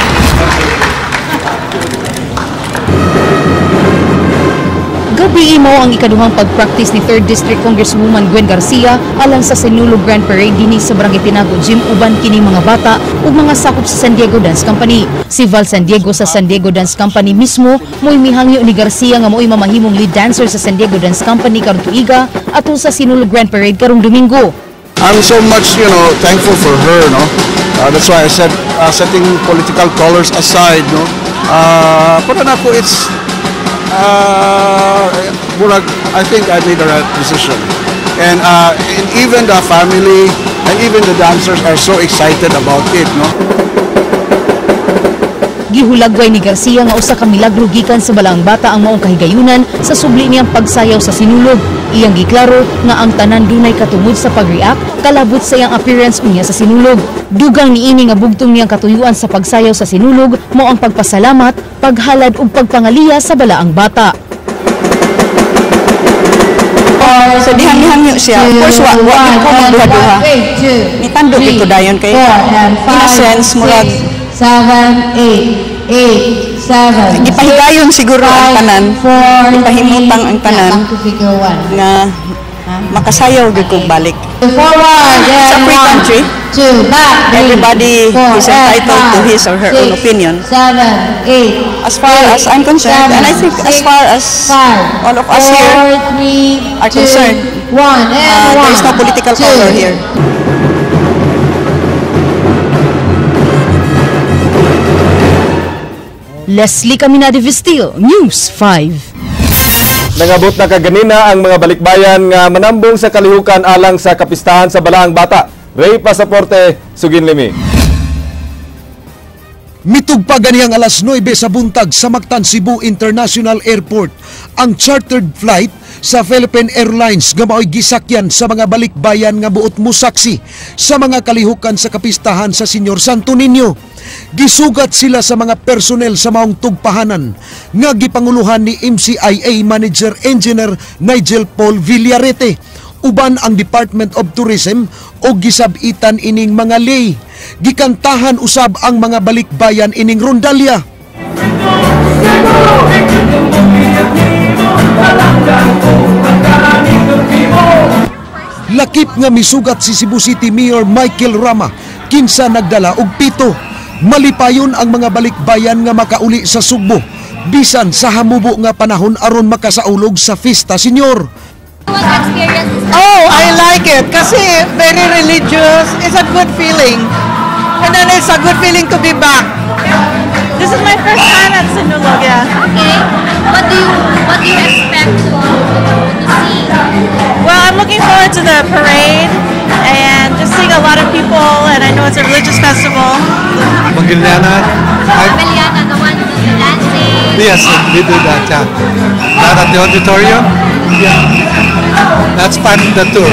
Gabi mo ang ikaduhang pag-practice ni 3rd District Congresswoman Gwen Garcia alang sa Sinulog Grand Parade dinhi sa Barangay Tinago Gym uban kini mga bata ug mga sakop sa San Diego Dance Company. Si Val San Diego sa San Diego Dance Company mismo mo'y mihangyo ni Garcia nga mo'y mamahimong lead dancer sa San Diego Dance Company karong tuiga atol sa Sinulog Grand Parade karong Domingo. I'm so much, you know, thankful for her, no. That's why I said setting political colors aside, no. Pero nako it's I think I made the right decision, and even the family and even the dancers are so excited about it, no? Gihulagway ni Garcia nga usa ka milagro gikan sa balaang bata ang maong kahigayunan sa subli niyang pagsayaw sa Sinulog. Iyang giklaro nga ang tanan dunay katungod sa pag-react kalabot sa iyang appearance unya sa Sinulog. Dugang niini nga bugtong niyang katuyuan sa pagsayaw sa Sinulog mao ang pagpasalamat, paghalad ug pagpangaliya sa balaang bata. So dihang-dihang siya. Of course, wa gyud ko magduha-duha. Nitando gyud ko dayon kay in a sense murag 7, 8, 8, 7, gipahigayon siguro ang tanan. Gipahimutang ang tanan nga makasayaw gyud kog balik. Forward, It's a free one, country. two, back, three, Everybody four, is entitled to five, his or her own six, opinion. 7, 8, As far as I'm concerned, and I think as far as 5, all of us here 4, 3, are 2, concerned, 1, and there is no 1, political 2. color here. Leslie Caminade Vestil, News 5. Nangabot na kaganina ang mga balikbayan nga manambong sa kalihukan alang sa kapistahan sa Balaang Bata. Ray Pasaporte, Sugin Limi. Mitugpa ganihang alas 9 sa buntag sa Mactan Cebu International Airport ang chartered flight sa Philippine Airlines nga maoy gisakyan sa mga balikbayan nga buot musaksi sa mga kalihukan sa kapistahan sa Senyor Santo Niño. Gisugat sila sa mga personnel sa maong tugpahanan nga gipanguluhan ni MCIA Manager Engineer Nigel Paul Villarete uban ang Department of Tourism o gisabitan ining mga lay. Gikantahan usab ang mga balikbayan ining rondalya. Lakip nga misugat si Cebu City Mayor Michael Rama kinsa nagdala og pito. Malipayon ang mga balikbayan nga makauli sa Sugbo bisan sa hamubo nga panahon aron makasaulog sa Fiesta Señor. Oh, I like it kasi very religious. It's a good feeling. And then it's a good feeling to be back. This is my first time at Sinulog, yeah. Okay. What do you expect to see? Well, I'm looking forward to the parade and just seeing a lot of people, and I know it's a religious festival. Mangiliana. Meliana, the one who does the dancing. Yes, we do that, yeah. That at the auditorium? Yeah. That's part of the tour.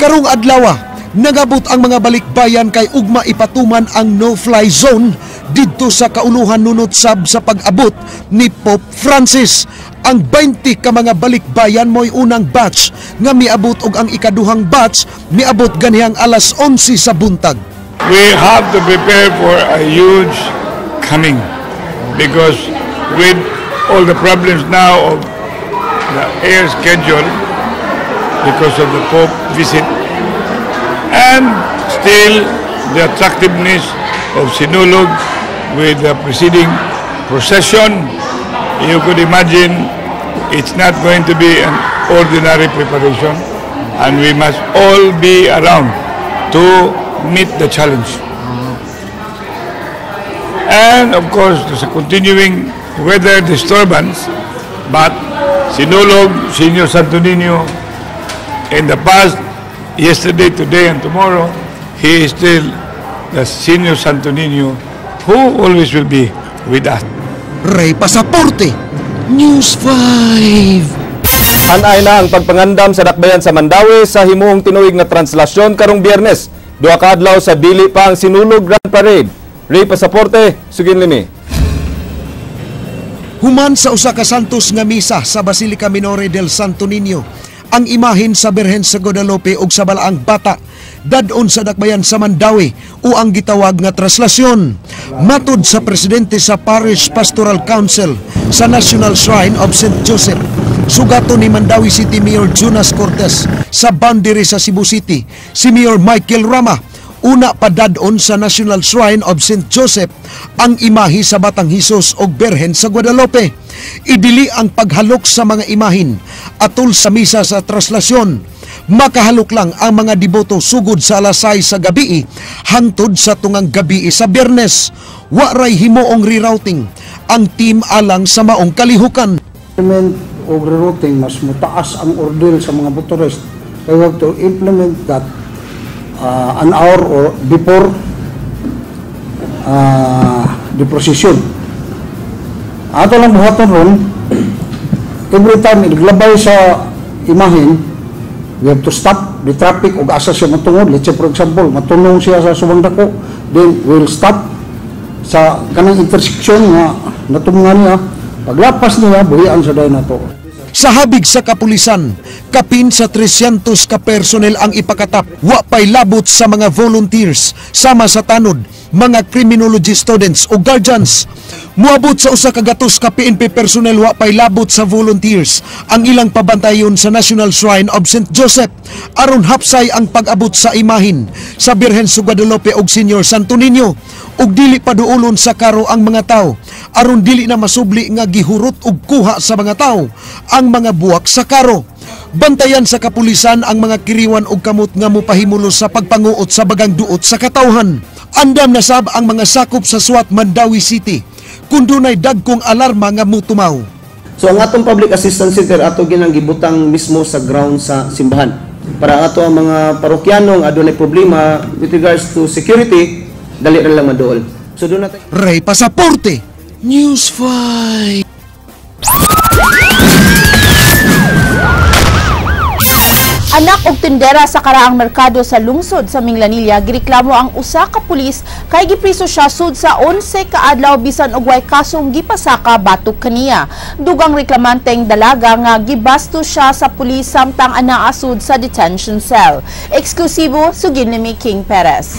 Karong adlaw, nagabot ang mga balikbayan kay ugma ipatuman ang no-fly zone didto sa kauluhan nunot sab sa pag-abot ni Pope Francis. Ang 20 ka mga balikbayan mo'y unang batch nga miabot og ang ikaduhang batch miabot ganihang alas 11 sa buntag. We have to prepare for a huge coming because with all the problems now of the air schedule because of the Pope visit and still the attractiveness of Sinulog with the preceding procession, you could imagine it's not going to be an ordinary preparation, and we must all be around to meet the challenge. And of course, there's a continuing weather disturbance, but Sinulog, Senior Santo Niño, in the past, yesterday, today, and tomorrow, he is still the Senior Santo Niño who always will be with us. Ray Pasaporte, News 5. Hanay na ang pagpangandam sa dakbayan sa Mandaue sa himuong tinuig nga translasyon karong Biyernes. Duha ka adlaw sa dili pa ang Sinulog Grand Parade. Ray Pasaporte, Sugin Limi. Human sa usa ka santos nga misa sa Basilica Minore del Santo Niño, ang imahen sa Birhen sa Guadalupe ug sa Balaang Bata dadon sa dakbayan sa Mandaue o ang gitawag nga traslasyon. Matud sa presidente sa Parish Pastoral Council sa National Shrine of St. Joseph, sugato ni Mandaue City Mayor Jonas Cortez sa boundary sa Cebu City, si Mayor Michael Rama, una padadon sa National Shrine of St. Joseph ang imahe sa Batang Hesus og Birhen sa Guadalupe. Idili ang paghalok sa mga imahin atol sa misa sa traslasyon. Makahalok lang ang mga deboto sugod sa alas 6 sa gabi hangtod sa tungang gabi sa Biyernes. Wa ray himuong rerouting ang team alang sa maong kalihukan. Implement og rerouting, mas mutaas ang ordeal sa mga motorist. We have to implement that an hour or before the procession. Ato lang buhaton ron, every time naglabay sa imahin, we have to stop the traffic og asa siya matungod. Let's say for example, matunong siya sa Subang Dako, then we'll stop sa kanang intersection nga natungan niya. Paglapas niya, buhian sa dayon nato. Sa habig sa kapulisan, kapin sa 300 ka personnel ang ipakatap, wa pay labot sa mga volunteers, sama sa tanod, mga criminology students o guardians. Muabot sa 100 ka PNP personnel wa pay labot sa volunteers ang ilang pabantayon sa National Shrine of St. Joseph aron hapsay ang pag-abot sa imahin sa Birhen sa Guadalupe og Senior Santo Niño ug dili paduolon sa karo ang mga tao aron dili na masubli nga gihurot og kuha sa mga tao ang mga buwak sa karo. Bantayan sa kapulisan ang mga kiriwan og kamot nga mopahimulos sa pagpanguot sa bagang duot sa katawhan. Andam na sab ang mga sakop sa SWAT Mandaue City kung dunay dagkong alarma nga mutumaw. So ang atong public assistance center ato ginang gibutang mismo sa ground sa simbahan para ato ang mga parokyano nga adunay problema with regards to security dali ra lang maduol. So doon natin Ray Pasaporte, News 5. Anak og tindera sa karaang merkado sa lungsod sa Minglanilla, gireklamo ang usa ka pulis kay gipriso siya sud sa 11 ka adlaw bisan og way kasong gipasaka batok kaniya. Dugang reklamanteng dalaga nga gibasto siya sa pulis samtang anaa sud sa detention cell. Eksklusibo sugin ni King Perez.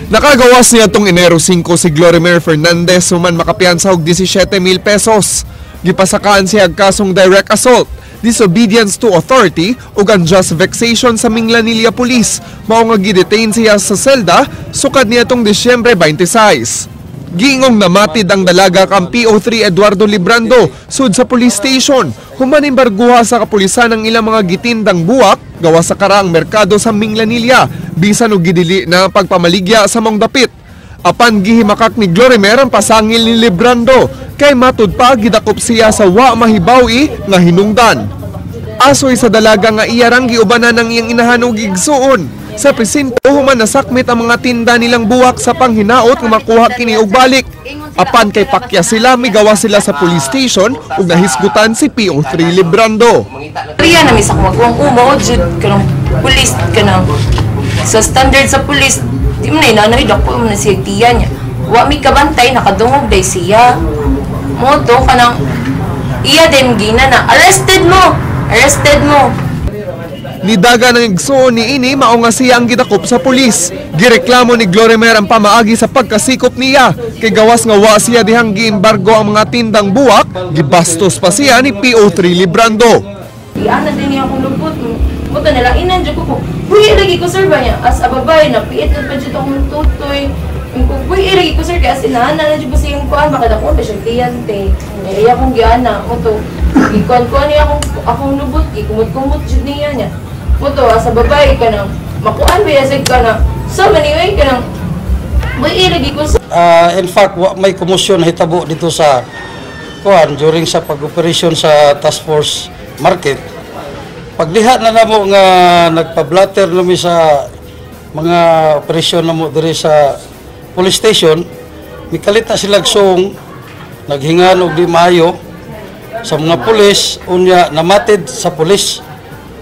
Nakagawas niya tong Enero 5 si Glorimer Fernandez human makapiyansa og 17,000 pesos. Gipasakaan siya og kasong direct assault, disobedience to authority ug unjust vexation sa Minglanilla Police. Mao nga gidetain siya sa selda sukad niya tong Disyembre 26. Giingong namatid ang dalaga kang PO3 Eduardo Librando sud sa police station. Human embarguha sa kapulisan ang ilang mga gitindang buwak gawa sa karaang merkado sa Minglanilla bisan og gidili na ang pagpamaligya sa mong dapit. Apan gihimakak ni Glorimer ang pasangil ni Librando kay matud pa gidakop siya sa wa mahibawi nga hinungdan. Asoy sa dalaga nga iyarang giubanan ng iyang inahan og igsuon. Sa presinto human nasakmit ang mga tinda nilang buwak sa panghinaot nga makuha kini og balik. Apan kay pakya sila, migawa sila sa police station ug nahisgutan si PO3 Librando. Riya na misa ko magkuwang umo jud kanang pulis kanang sa standard sa pulis di man na inanay dako man na siya tiya niya. Wa mi kabantay nakadungog day siya. Mo to kanang iya din gina na arrested mo, arrested mo. Nidaga ng igsuon ni ini mao nga siya ang gidakop sa pulis. Gireklamo ni Glorimer ang pamaagi sa pagkasikop niya kay gawas nga wa siya dihang giembargo ang mga tindang buwak, gibastos pa siya ni PO3 Librando. Iana din niya akong lupot. Muto na lang inan jud ko. Buhi lagi ko sir ba niya as a babae na piit na pa jud akong tutoy. Buhi lagi ko sir kay as inaana na jud ko siyang kuan baka dako pa siya kliyente. Iya akong giana muto. Gikuan-kuan niya akong lubot, gikumot-kumot jud niya niya. Muto as a babae ka nang makuan ba yasig ka na so many way ka nang buhi lagi ko sir. In fact, wa may komosyon hitabo dito sa kuan during sa pag-operation sa Task Force Market. Pagliha na namo nga nagpa-blatter nami sa mga operasyon namo diri sa police station, mikalita sila suong naghingan og di maayo sa mga pulis, unya namatid sa pulis.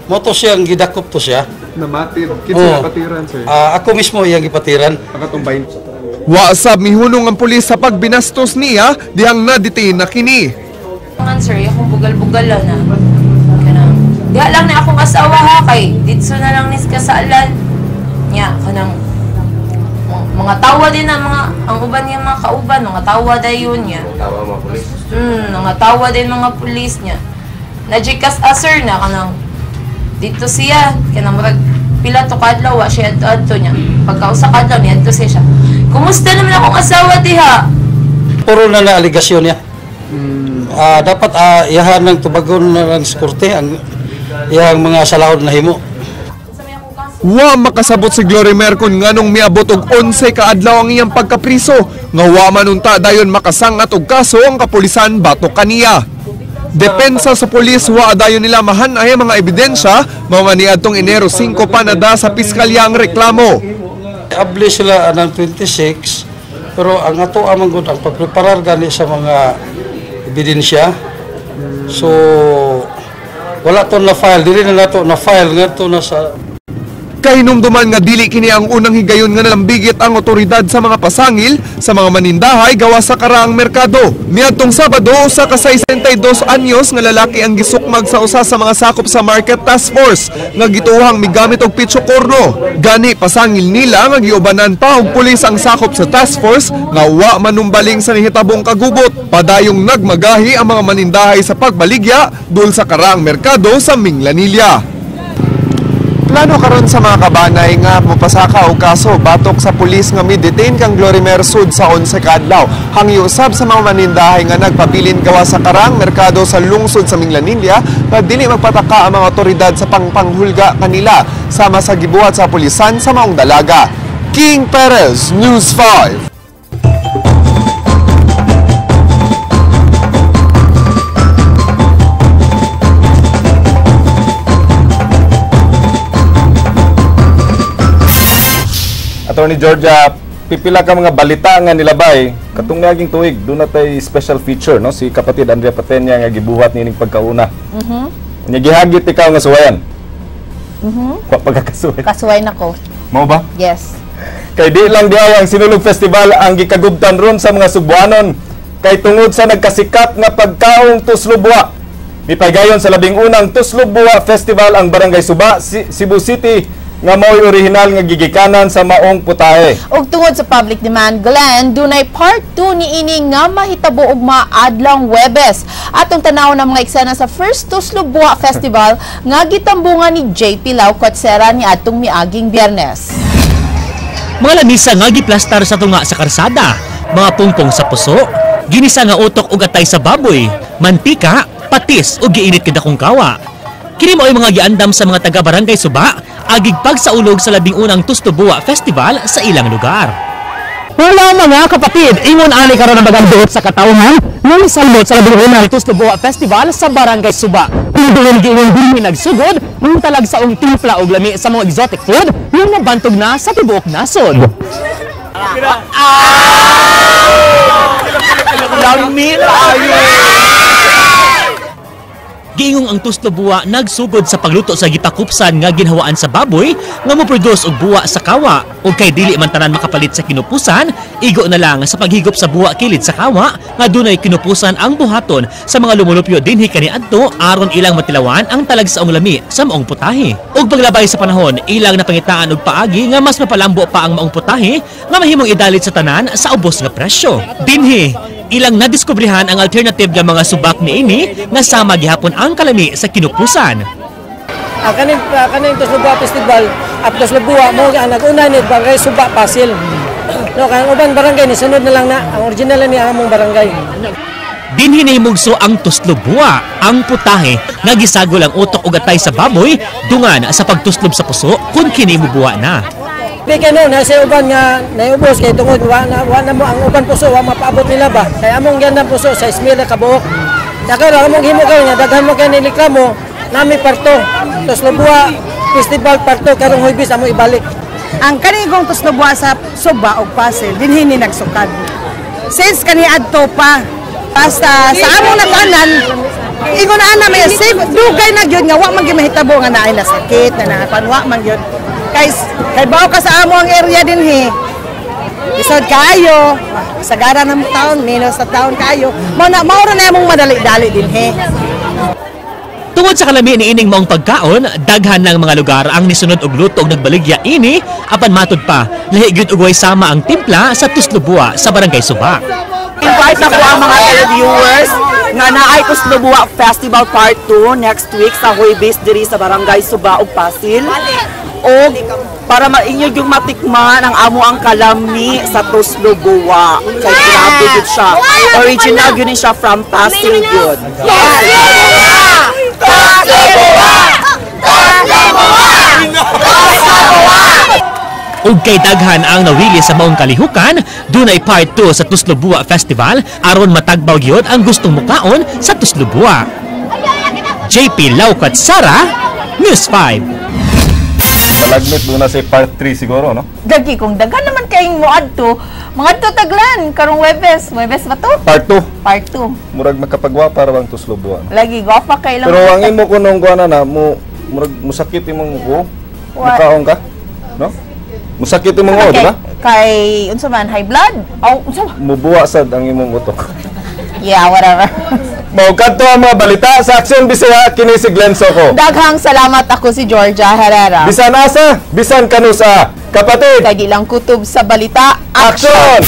Moto siyang gidakop to siya. Namatid? Kinsa napatiran sir? Ako mismo iyang gipatiran. Nakatumbay. Wa sab mihunong ang pulis sa pagbinastos niya dihang na-detain na kini. Sir, akong bugal-bugal na. Diha lang na akong asawa ha, kay ditso na lang nis kasalan. Nya, kanang mga tawa din na mga, ang uban niya mga kauban, mga tawa dayon niya. Tawa mga pulis? Mga tawa din mga pulis niya. Najikas sir na, kanang dito siya, kanang murag pila to kadlaw, wa siya adto niya. Pagkausa kadlaw niya, adto siya. Kumusta naman akong asawa diha? Puro na na aligasyon niya. Dapat iyahan ng tubagon na lang sa korte ang iyang mga salaod na himo. Wa makasabot si Glorimer kung nganong miabot og 11 ka adlaw ang iyang pagkapriso nga wa man unta dayon makasangat og kaso ang kapulisan batok kaniya. Depensa sa pulis wa dayon nila mahanay ang mga ebidensya mao nga niadtong Enero 5 pa nada sa piskalya ang reklamo. Abli sila anang 26 pero ang ato amang gud ang pagpreparar gani sa mga ebidensya. So wala to na file, dili na nato na file ngadto na sa Kahinumduman nga dili kini ang unang higayon nga nalambigit ang otoridad sa mga pasangil sa mga manindahay gawa sa karaang merkado. Niadtong Sabado, usa ka 62 anyos nga lalaki ang gisukmag sa usa sa mga sakop sa Market Task Force nga gituhang migamit og pitso korno. Gani pasangil nila nga giubanan pa og pulis ang sakop sa task force nga wa manumbaling sa nihitabong kagubot. Padayong nagmagahi ang mga manindahay sa pagbaligya dul sa karaang merkado sa Minglanilla. Plano karon sa mga kabanay nga mopasaka og kaso batok sa pulis nga mi-detain kang Glory Mersud sa 11 ka adlaw. Hangyo usab sa mga manindahay nga nagpabilin gawa sa karang merkado sa lungsod sa Minglanilla nga dili magpataka ang mga otoridad sa pangpanghulga kanila sama sa gibuhat sa pulisan sa maong dalaga. King Perez, News 5. Attorney Georgia, pipila ka mga balita nga nilabay katong niaging tuig doon natay special feature no si kapatid Andrea Patenya nga gibuhat nining pagkauna. Nya gihagit ikaw nga suwayan. Wa pagkakasuway. Kasuway nako. Mao ba? Yes. Kay di lang diay ang Sinulog Festival ang gikagubtan ron sa mga Sugbuanon kay tungod sa nagkasikat nga pagkaong Tuslob Buwa. Mipagayon sa 11 Tuslob Buwa Festival ang Barangay Suba, Cebu City nga mao'y orihinal nga gigikanan sa maong putahe. Ug tungod sa public demand, Glenn, dunay part 2 niini nga mahitabo og maadlong Huwebes. Atong tan-awon ang mga eksena sa first Tuslob Buwa Festival nga gitambungan ni JP Laucotsera ni atong miaging Biyernes. Mga lamisa nga giplastar sa tunga sa karsada, mga pungpong sa puso, ginisa nga utok ug atay sa baboy, mantika, patis ug giinit kadakong kawa. Kini mao'y mga giandam sa mga taga Barangay Suba agig pagsaulog sa 11 Tuslob Buwa Festival sa ilang lugar. Wala mga kapatid, ingon ani karon ang bagang duot sa katawhan ng salmot sa 11 Tuslob Buwa Festival sa Barangay Suba. Pindulon giingon dinhi nagsugod ng talagsaong timpla og lami sa mga exotic food yung nabantog na sa tibuok nasod. Lami kaayo. Giingong ang Tuslob Buwa nagsugod sa pagluto sa gipakupsan nga ginhawaan sa baboy nga mo-produce og buwa sa kawa ug kay dili man tanan makapalit sa kinupusan, igo na lang sa paghigop sa buwa kilid sa kawa nga dunay kinupusan ang buhaton sa mga lumulupyo dinhi kaniadto aron ilang matilawan ang talagsaong lami sa maong putahe. Ug paglabay sa panahon, ilang napangitaan og paagi nga mas mapalambo pa ang maong putahe nga mahimong idalit sa tanan sa ubos nga presyo. Dinhi ilang nadiskubrehan ang alternative nga mga subak niini nga sama gihapon ang kalami sa kinupusan. Kaning Tuslob Buwa Festival, Tuslob Buwa mo ang nag-una ni Barangay Suba Pasil. No, kay ang uban barangay ni sunod na lang na ang original ni among barangay. Dinhi nahimugso ang Tuslob Buwa, ang putahe nga gisagol ang utok ug atay sa baboy dungan sa pagtuslob sa puso kun kini mubuwa na. Kay no, nasa uban nga naiubos kay tungod wa na mo ang uban puso wa mapaabot nila ba. Kay among gandang puso sa 6,000 ka buok. Dakaw among himo karon nga daghan mo kay nireklamo nami parto. Tuslob Buwa Festival parto karong Huwebes amo ibalik. Ang kanigong Tuslob Buwa sa Suba og Pasil dinhi ni nagsukad. Since kani adto pa basta sa among nakanan ingon ana may safe dugay na gyud nga wa man gyud mahitabo nga naay nasakit na nakakuan wa man gyud. Kay bawo ka sa amo ang area dinhi. Isod kaayo, sagara ng taon, minus sa taon kaayo. Mao na mao ra na among madali-dali dinhi. Tungod sa kalami niining maong pagkaon, daghan ng mga lugar ang nisunod og luto og nagbaligya ini apan matud pa lahi gyud og way sama ang timpla sa Tuslob Buwa sa Barangay Suba. Invite na ko ang mga televiewers nga naay Tuslob Buwa Festival Part 2 next week sa Huwebes diri sa Barangay Suba ug Pasil. Og para mainyo yung matikman ang amo ang kalami sa Tuslob Buwa. Kay grabe gyud siya. Original gyud ni siya from Pasil gyud. Ug kay daghan ang nawili sa maong kalihukan, dunay part 2 sa Tuslob Buwa Festival aron matagbaw gyud ang gustong mukaon sa Tuslob Buwa. JP Laucat Sara, News 5. Malagmit doon na sa part 3 siguro, no? Gagi kung daghan naman kayong moadto, mga to taglan karong Huwebes. Huwebes ba to? Part 2. Part 2. Murag makapagwa para bang Tuslob Buwa. No? Lagi gwapa kay lang. Pero ang imo ko nung kuana na mo murag musakit imong ko. Mukaon ka? No? Musakit imong ulo, di ba? Kay unsa man, high blood? Oh, unsa man? Mubuwa sad ang imong utok. Yeah, whatever. Mao kadto ang mga balita sa Aksyon Bisaya, kini si Glenn Soco. Daghang salamat, ako si Georgia Herrera. Bisan asa, bisan kanusa. Kapatid, Kay di lang kutob sa balita. Aksyon!